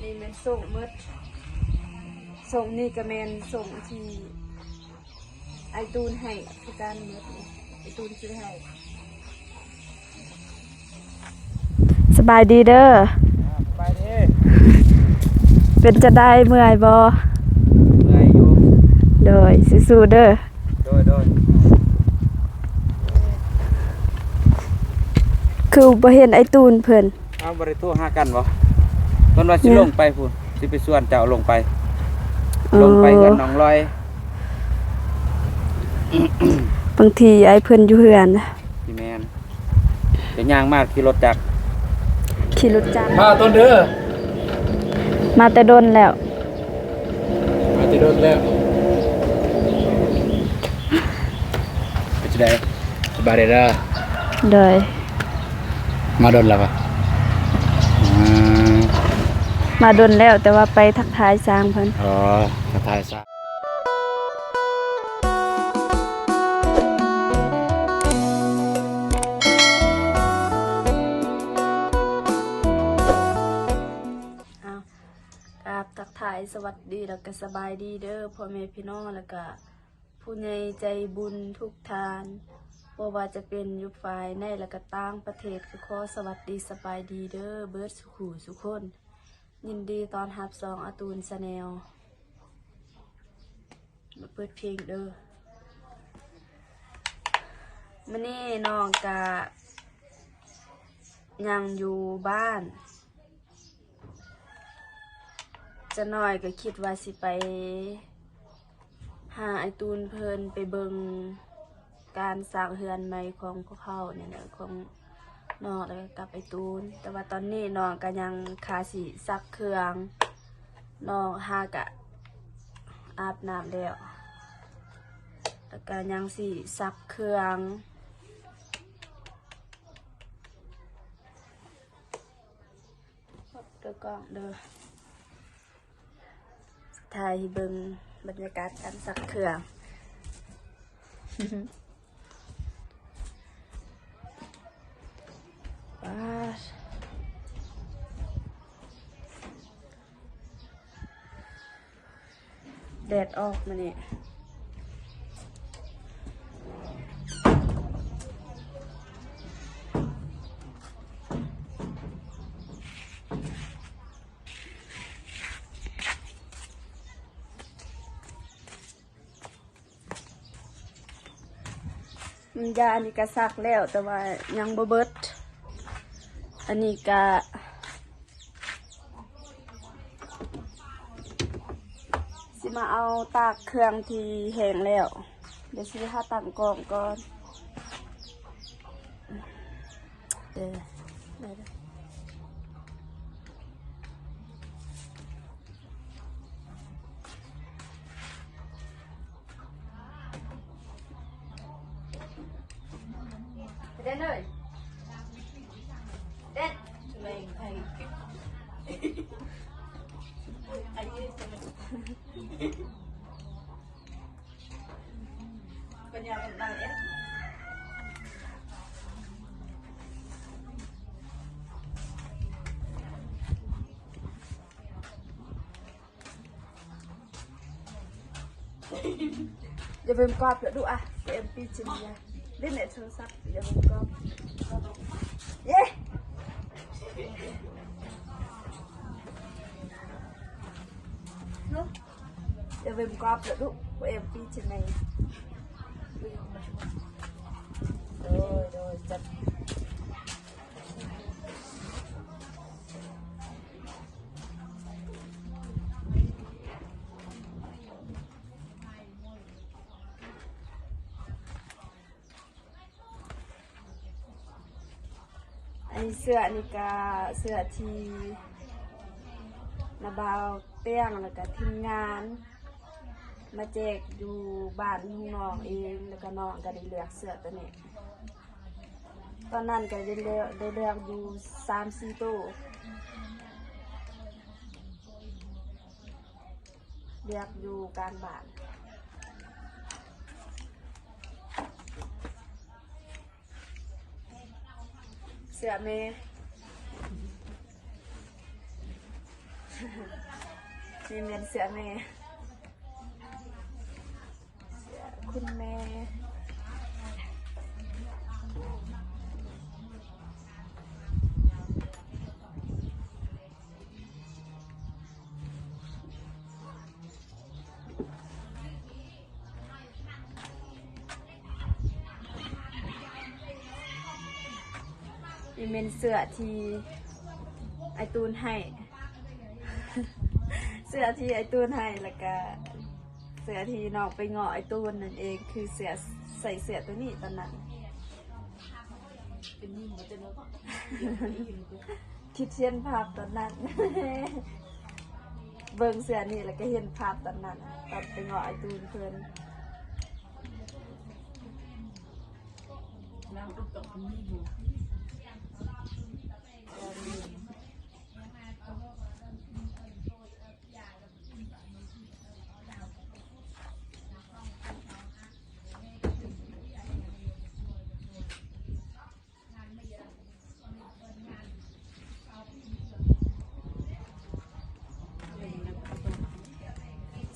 ນີ້ແມ່ນສົ່ງໝົດ ສົ່ງນີ້ກໍແມ່ນສົ່ງທີ່ອ້າຍຕູນໃຫ້ຄືກັນໝົດ ອ້າຍຕູນຊື້ໃຫ້. ສະບາຍດີເດີ. ສະບາຍດີ. ເປັນຈັ່ງໃດ ເມື່ອຍບໍ່? ເມື່ອຍຢູ່. ໂດຍ ສູ້ໆເດີ. ໂດຍ ໂດຍ. ຄືບໍ່ເຫັນອ້າຍຕູນເພິ່ນ? ເອົາ ບໍ່ໄດ້ໂທຫາກັນບໍ່? ເພິ່ນວ່າຊິລົງໄປພຸ້ນ ຊິໄປຊວນເຈົ້າລົງໄປ. ອໍ ລົງໄປເຮືອນນ້ອງລອຍ. ບາງທີອ້າຍເພິ່ນຢູ່ເຮືອນ. ຊິແມ່ນ. ເປັນຫຍັງມາຂີ່ລົດຈັກ? ຂີ່ລົດຈັກ. ມາຕອນເດີ. ມາແຕ່ດົນແລ້ວ. ມາແຕ່ດົນແລ້ວ. ເປັນຈັ່ງໃດ? ສະບາຍດີເດີ. ໂດຍ. ມາດົນແລ້ວຫວາ? ອືມ. ມາດົນແລ້ວ ແຕ່ວ່າໄປທັກທາຍຊ່າງເພິ່ນ. ອໍ ທັກທາຍຊ່າງ. ອ້າວ ກາບທັກທາຍສະຫວັດດີ ແລ້ວກະສະບາຍດີເດີພໍ່ແມ່ພີ່ນ້ອງ ແລ້ວກະຜູ້ໃຫຍ່ໃຈບຸນທຸກທ່ານ ບໍ່ວ່າຈະເປັນຢູ່ຝ່າຍໃນ ແລ້ວກະຕ່າງປະເທດ ກໍຂໍສະຫວັດດີສະບາຍດີເດີ ເບິດສູ່ຄູ່ສູ່ຄົນ. ຍິນດີຕ້ອນຮັບຊ່ອງອາຕູນ Channel. ມາເປີດເພງເດີ. ມື້ນີ້ນ້ອງກະຍັງຢູ່ບ້ານ ຈັກໜ້ອຍກໍຄິດວ່າຊິໄປຫາອ້າຍຕູນເພິ່ນ ໄປເບິ່ງການສ້າງເຮືອນໃໝ່ຂອງພວກເຮົານີ້ແຫຼະ ຂອງນ້ອງ ແລ້ວກໍກັບອ້າຍຕູນ. ແຕ່ວ່າຕອນນີ້ນ້ອງກໍຍັງຄາຊິຊັກເຄື່ອງ. ນ້ອງຫາກະອາບນ້ຳແລ້ວ ແລ້ວກະຍັງຊິຊັກເຄື່ອງ. ເດີກ້ອງເດີ ຖ່າຍໃຫ້ເບິ່ງບັນຍາກາດການຊັກເຄື່ອງ. ປາດ ແດດອອກມື້ນີ້. ມັນຢາອັນນີ້ກະຊັກແລ້ວ ແຕ່ວ່າຍັງບໍ່ເບິດ. ອັນນີ້ກະຊິມາເອົາຕາກເຄື່ອງທີ່ແຫ້ງແລ້ວ. ດຽວຊິຫາຕັ້ງກ້ອງກ່ອນ. ເອີ ໄດ້ແລ້ວ. ເດັນເອີຍ ເດັນ ແມ່ງໄທ ອັນນີ້ ປັນຍາມັນຕັ້ງເອງ. ຢ່າເບິ່ງກອບເດີ ດູອະ ເອັມປີຊິນຍາ ຫຼິ້ນໃນໂທລະສັບ ຢ່າເບິ່ງກອບ ເຢ້. ເນາະ ຢ່າເບິ່ງກອບເດີ ດູ ເອັມປີຊິນຍາ ໂດຍ ໂດຍ ຈັດ. ອັນນີ້ເສື້ອ ອັນນີ້ກະເສື້ອທີ່ນ້າບ່າວແຕ່ງ ແລ້ວກະທີມງານມາແຈກຢູ່ບ້ານຂອງນ້ອງເອງ ແລ້ວກະນ້ອງກະໄດ້ເລືອກເສື້ອໂຕນີ້. ຕອນນັ້ນກະໄດ້ເລືອກ ໄດ້ເລືອກຢູ່ສາມສີ່ໂຕ ເລືອກຢູ່ກາງບ້ານ. ເສື້ອແມ່. ນີ້ແມ່ນເສື້ອແມ່ ເສື້ອຄຸນແມ່. ນີ້ແມ່ນເສື້ອທີ່ອ້າຍຕູນໃຫ້ ເສື້ອທີ່ອ້າຍຕູນໃຫ້ ແລ້ວກະເສື້ອທີ່ນ້ອງໄປເງາະອ້າຍຕູນນັ້ນເອງ ຄືເສື້ອ ໃສ່ເສື້ອໂຕນີ້ຕອນນັ້ນ. ຄິດເຫັນພາບຕອນນັ້ນ ເບິ່ງເສື້ອນີ້ແລ້ວກໍເຫັນພາບຕອນນັ້ນ ຕອນໄປເງາະອ້າຍຕູນເພິ່ນ.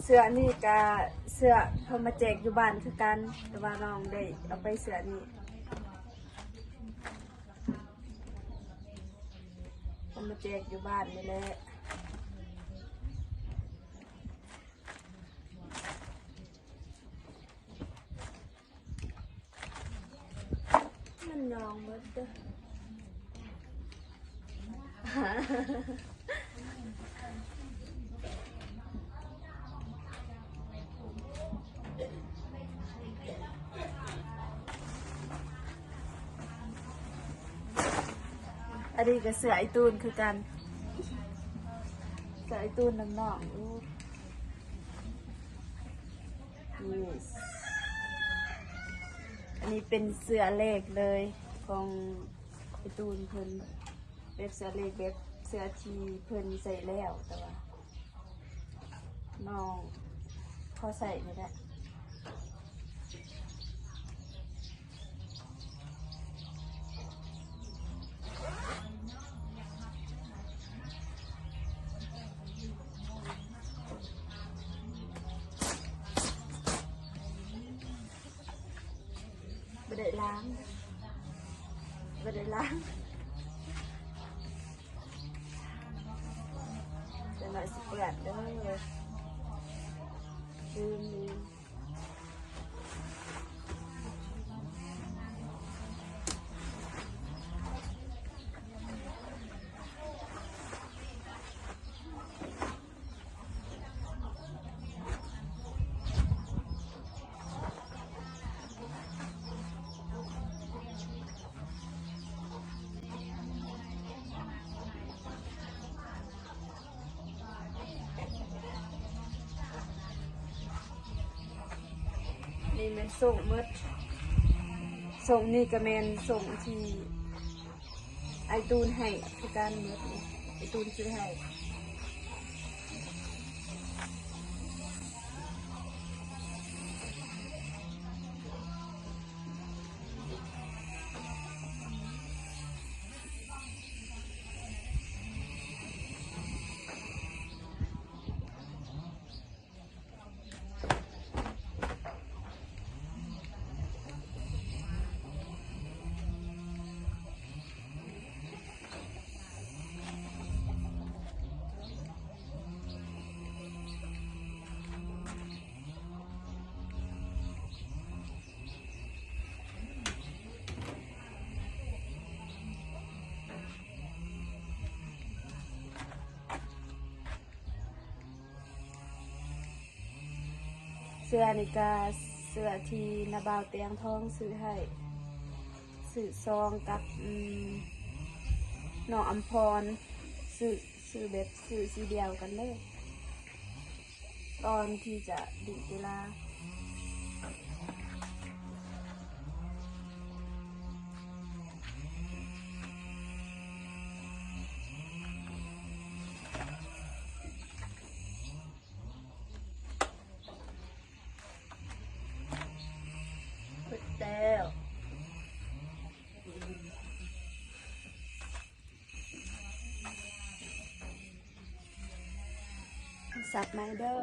ເສື້ອນີ້ກະເສື້ອເພິ່ນມາແຈກຢູ່ບ້ານຄືກັນ ແຕ່ວ່ານ້ອງໄດ້ເອົາໄປເສື້ອນີ້ ເພິ່ນມາແຈກຢູ່ບ້ານນີ້ແຫຼະ. ມັນຍອງເບິດເດີ້. ອັນນີ້ກໍເສື້ອໄອ້ຕູນຄືກັນ ເສື້ອໄອ້ຕູນນຳນ້ອງ. ນີ້ ອັນນີ້ເປັນເສື້ອແລກເລີຍຂອງໄອ້ຕູນເພິ່ນ ແບບເສື້ອແລກ ແບບເສື້ອທີ່ເພິ່ນໃສ່ແລ້ວ ແຕ່ວ່ານ້ອງພໍໃສ່ນີ້ແຫຼະ. ບໍ່ໄດ້ລ້າງ ບໍ່ໄດ້ລ້າງ ຈັກໜ້ອຍຊິເປື້ອນເດີ້. ລືມ ລືມ. ນີ້ແມ່ນໂສ້ງໝົດ ໂສ້ງນີ້ກໍແມ່ນໂສ້ງທີ່ອ້າຍຕູນໃຫ້ຄືກັນໝົດ ອ້າຍຕູນຊື້ໃຫ້. ເສື້ອນີ້ກະເສື້ອທີ່ນ້າບ່າວແຕງທອງຊື້ໃຫ້ ຊື້ຊອງກັບ ອືມ ນ້ອງອຳພອນ ຊື້ ຊື້ແບບ ຊື້ສີດຽວກັນເລີຍ ຕອນທີ່ຈະຫຼິ້ນກິລາ. ເບິດແລ້ວ. ສັບໃໝ່ເດີ້.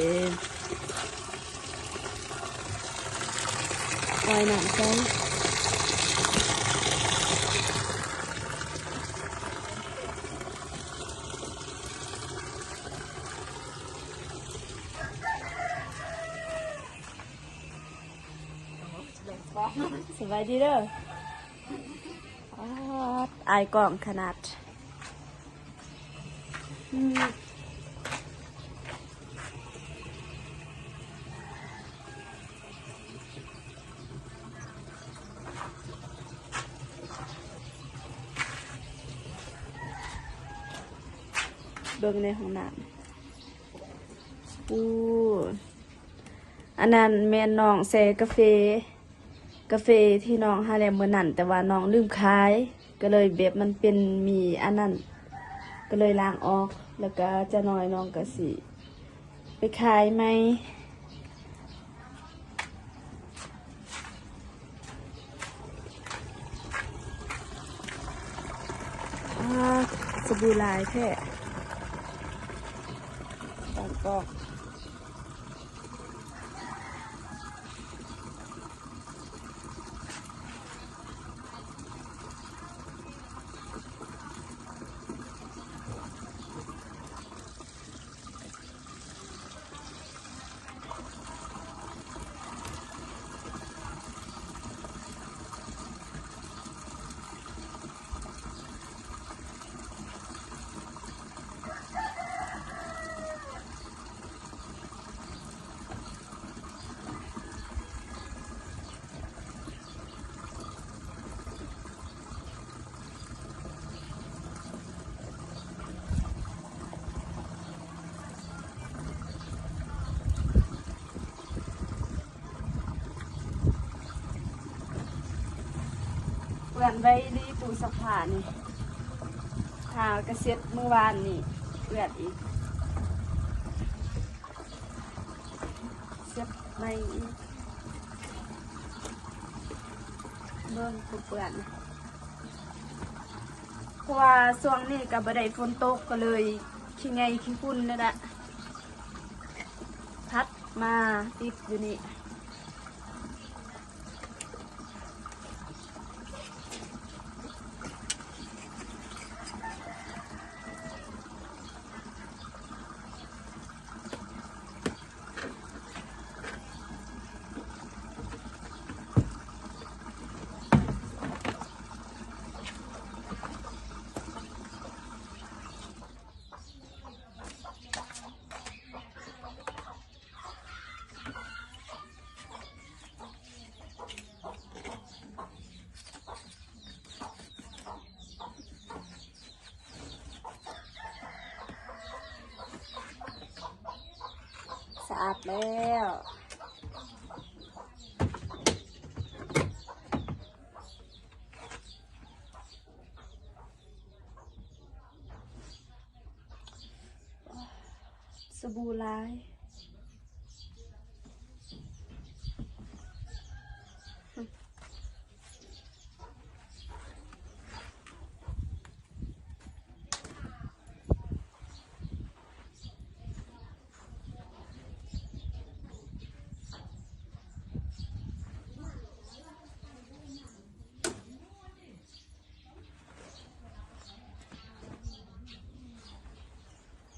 ເອີ ປ່ອຍນ້ຳໃສ່. ສະບາຍດີເດີ້. ອາດ ອາຍກ້ອງຂະໜາດ. ອືມ ເບິ່ງໃນຫ້ອງນ້ຳ. ອູ້ ອັນນັ້ນແມ່ນນ້ອງແຊ່ກາເຟ ກາເຟທີ່ນ້ອງຫາແລ້ວມື້ນັ້ນ ແຕ່ວ່ານ້ອງລືມຂາຍ ກໍເລີຍແບບມັນເປັນໝີ່ອັນນັ້ນ ກໍເລີຍລ້າງອອກ ແລ້ວກໍຈັກໜ້ອຍນ້ອງກໍຊິໄປຂາຍໃໝ່. ອາ ສະບູຫຼາຍແທ້ ບາງກອກ. ເປື້ອນໄວອີ່ຫຼີ ຕູ້ຊັກຜ້ານີ້ ຫາກະເຊັດມື້ວານນີ້ ເປື້ອນອີກ ເຊັດໃໝ່ອີກ ເບິ່ງ ເປື້ອນ ເພາະວ່າຊ່ວງນີ້ກໍບໍ່ໄດ້ຝົນຕົກ ກໍເລີຍຂີ້ໄງ່ຂີ້ຝຸ່ນນີ້ແຫຼະ ພັດມາຕິດຢູ່ນີ້. ສະອາດແລ້ວ. ສະບູຫຼາຍ. ເ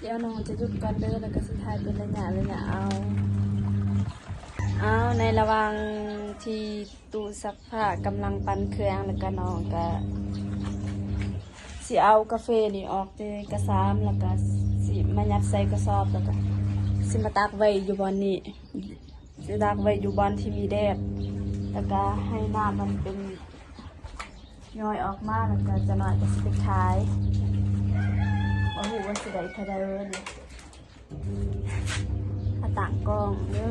ດຽວນ້ອງຈະຢຸດກ່ອນເດີ ແລ້ວກໍຊິຖ່າຍເປັນໄລຍະໄລຍະເອົາ. ອ້າວ ໃນລະຫວ່າງທີ່ຕູ້ຊັກຜ້າກຳລັງປັ່ນເຄື່ອງ ແລ້ວກໍນ້ອງກໍຊິເອົາກາເຟນີ້ອອກແຕ່ກະຊາມ ແລ້ວກໍຊິມາຍັດໃສ່ກະສອບ ແລ້ວກໍຊິມາຕາກໄວ້ຢູ່ບ່ອນນີ້. ຊິຕາກໄວ້ຢູ່ບ່ອນທີ່ມີແດດ ແລ້ວກໍໃຫ້ນ້ຳມັນເປັນຍ້ອຍອອກມາ ແລ້ວກໍຈະໜ້ອຍກໍຊິໄປຂາຍ. ບໍ່ຮູ້ວ່າຊິໄດ້ເທົ່າໃດເວີນີ້. ອາ ຕັ້ງກ້ອງເດີ.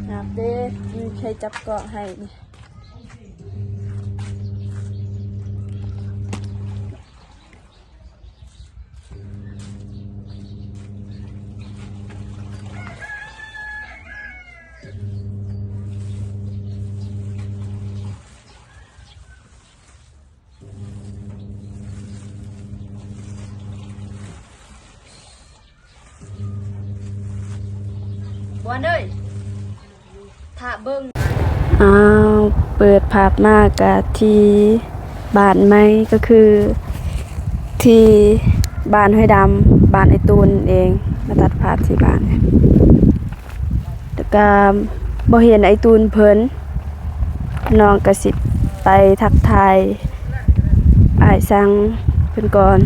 ໜັກເດ້ ມີໃຜຈັບເກາະໃຫ້ນີ້. ບວນເອີຍ ຖ້າເບິ່ງ. ອ້າວ ເປີດພາບມາກະທີ່ບ້ານໃໝ່ ກໍຄືທີ່ບ້ານຫ້ວຍດຳ ບ້ານອ້າຍຕູນເອງ. ມາຕັດພາບທີ່ບ້ານ ແລ້ວກະບໍ່ເຫັນອ້າຍຕູນເພິ່ນ. ນ້ອງກະຊິໄປທັກທາຍອ້າຍສັງເພິ່ນກ່ອນ.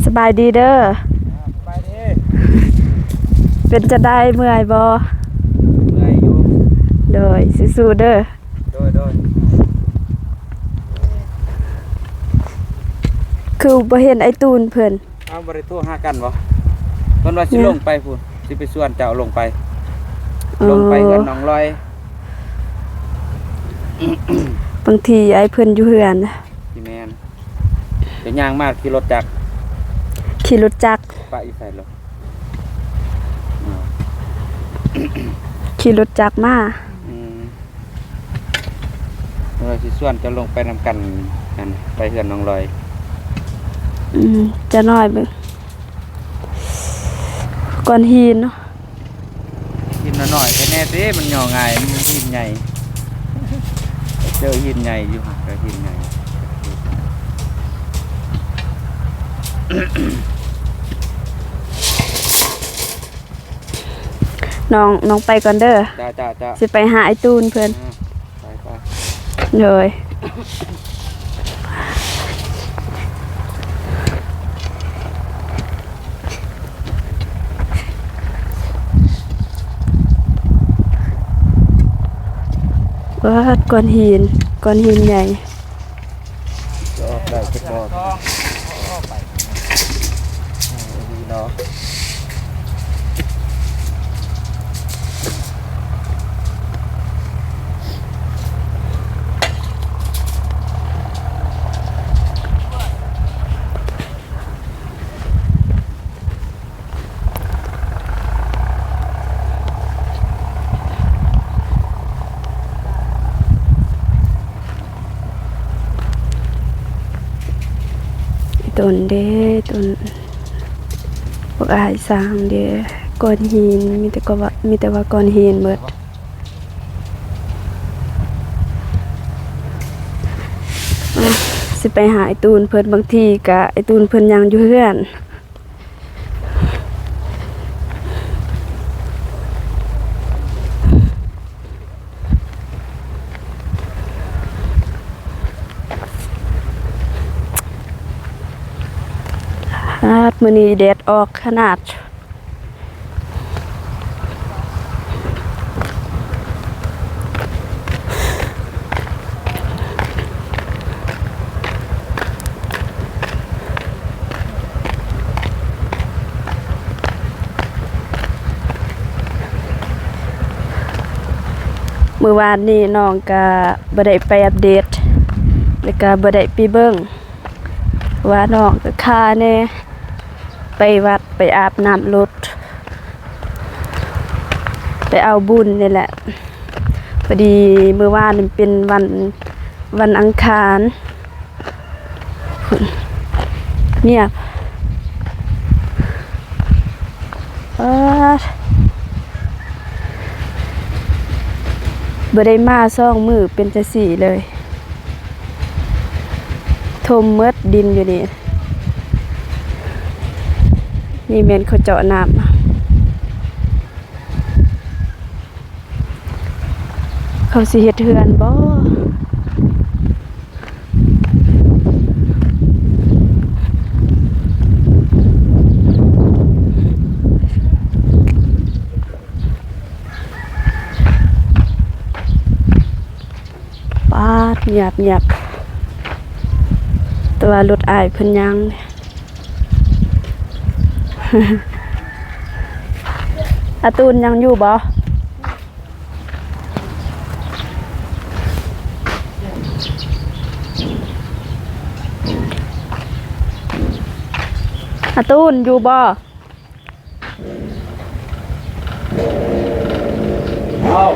ສະບາຍດີເດີ. ສະບາຍດີ. ເປັນຈັ່ງໃດ ເມື່ອຍບໍ່? ເມື່ອຍຢູ່. ໂດຍ ສູ້ໆເດີ. ໂດຍ ໂດຍ. ຄືບໍ່ເຫັນອ້າຍຕູນເພິ່ນ? ເອົາ ບໍ່ໄດ້ໂທຫາກັນບໍ່? ເພິ່ນວ່າຊິ ແມ່ນ ລົງໄປພຸ້ນ ຊິໄປຊວນເຈົ້າລົງໄປ. ອໍ ລົງໄປເຮືອນນ້ອງລອຍ. ບາງທີອ້າຍເພິ່ນຢູ່ເຮືອນ. ຊິແມ່ນ. ເຈົ້າຍ່າງມາຂີ່ລົດຈັກ? ຂີ່ລົດຈັກ. ປະຢູ່ໃສລະ? ຂີ່ລົດຈັກມາ. ອືມ. ເອີ ຊິຊວນເຈົ້າລົງໄປນຳກັນ ອັນ ໄປເຮືອນນ້ອງລອຍ. ອືມ ຈະນ້ອຍເບິ່ງ ກ້ອນຫີນເນາະ. ຫີນ ນ້ອຍໆ ແທ້ແນ່ຕິ ມັນຫຍໍ້ງ່າຍ ມັນຫີນໃຫຍ່ ເຈີຫີນໃຫຍ່ຢູ່ຫັ້ນ ກໍຫີນໃຫຍ່ ນ້ອງ ນ້ອງໄປກ່ອນເດີ ຈ້າໆໆ ຊິໄປຫາອ້າຍຕູນເພິ່ນ ອ່າ ໄປໆ ໂດຍ. ປາດ ກ້ອນຫີນ ກ້ອນຫີນໃຫຍ່ ຈະອອກໄດ້ຈັກບໍ່ ດີເນາະ. ຕົ້ນເດ້ ຕົ້ນ ພວກອ້າຍສ້າງເດ້ ກ້ອນຫີນ ມີແຕ່ກໍວ່າ ມີແຕ່ວ່າກ້ອນຫີນເບິດ. ອ່ະ ຊິໄປຫາອ້າຍຕູນເພິ່ນ ບາງທີກະອ້າຍຕູນເພິ່ນຍັງຢູ່ເຮືອນ. ອາດ ມື້ນີ້ແດດອອກຂະໜາດ. ມື້ວານນີ້ນ້ອງກະບໍ່ໄດ້ໄປອັບເດດ ແລ້ວກະບໍ່ໄດ້ໄປເບິ່ງ ວ່ານ້ອງກະຄາແດ່ ໄປວັດ ໄປອາບນ້ຳລົດ ໄປເອົາບຸນນີ້ແຫຼະ. ພໍດີມື້ວານນີ້ເປັນວັນ ວັນອັງຄານ ພຸ້ນ ງຽບ ປາດ ບໍ່ໄດ້ມາສອງມື້ເປັນຈັ່ງຊີ້ເລີຍ ຖົມໝົດດິນຢູ່ນີ້ ນີ້ແມ່ນເຂົາເຈາະນ້ຳ ເຂົາຊິເຮັດເຮືອນບໍ່? ປາດ ງຽບໆ ແຕ່ວ່າລົດອ້າຍເພິ່ນຍັງ. ອາຕູນຍັງຢູ່ບໍ່? ອາຕູນຢູ່ບໍ່? ເອົາ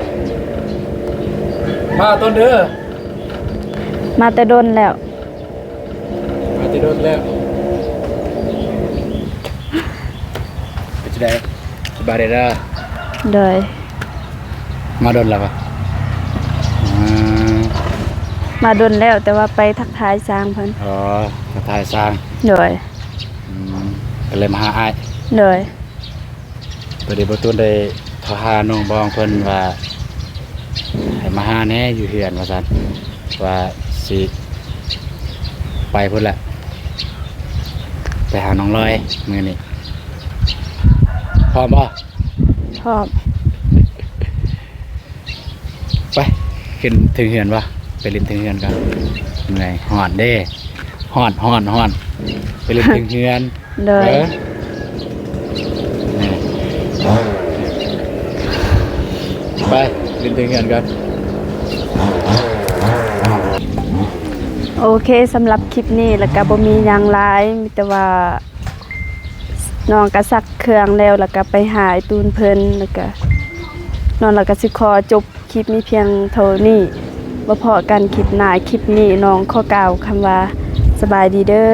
ມາຕອນເດີ ມາແຕ່ດົນແລ້ວ. ມາແຕ່ດົນແລ້ວ ເປັນຈັ່ງໃດ? ສະບາຍດີເດີ. ໂດຍ. ມາດົນແລ້ວບໍ່? ອືມ ມາດົນແລ້ວ ແຕ່ວ່າໄປທັກທາຍຊ່າງເພິ່ນ. ອໍ ທັກທາຍຊ່າງ. ໂດຍ. ອືມ ກໍເລີຍມາຫາອ້າຍ. ໂດຍ. ພໍດີບໍ່ຕູນໄດ້ໂທຫານ້ອງບອງເພິ່ນວ່າ ໃຫ້ມາຫາແດ່ຢູ່ເຮືອນວ່າຊັ້ນ ວ່າຊິໄປພຸ້ນແຫຼະ ໄປຫານ້ອງລອຍມື້ນີ້. ພ້ອມບໍ່? ພ້ອມ. ໄປ ຂຶ້ນເທິງເຮືອນບໍ່? ໄປຫຼິ້ນເທິງເຮືອນກ່ອນ ເມື່ອຍ ຮ້ອນເດ້ ຮ້ອນ ຮ້ອນ ຮ້ອນ ໄປຫຼິ້ນເທິງເຮືອນ. ໂດຍ. ເອີ ໄປຫຼິ້ນເທິງເຮືອນກ່ອນ. ໂອເຄ ສຳລັບຄລິບນີ້ລະກະບໍ່ມີຫຍັງຫຼາຍ ມີແຕ່ວ່ານ້ອງກະຊັກເຄື່ອງແລ້ວ ລະກະໄປຫາອ້າຍຕູນເພິ່ນ ລະກະ ນ້ອງລະກະຊິຂໍຈົບ ຄລິບມີພຽງເທົ່ານີ້ ມາພໍ້ກັນຄລິບໜ້າ. ຄລິບນີ້ນ້ອງຂໍກ່າວຄຳວ່າ ສະບາຍດີເດີ.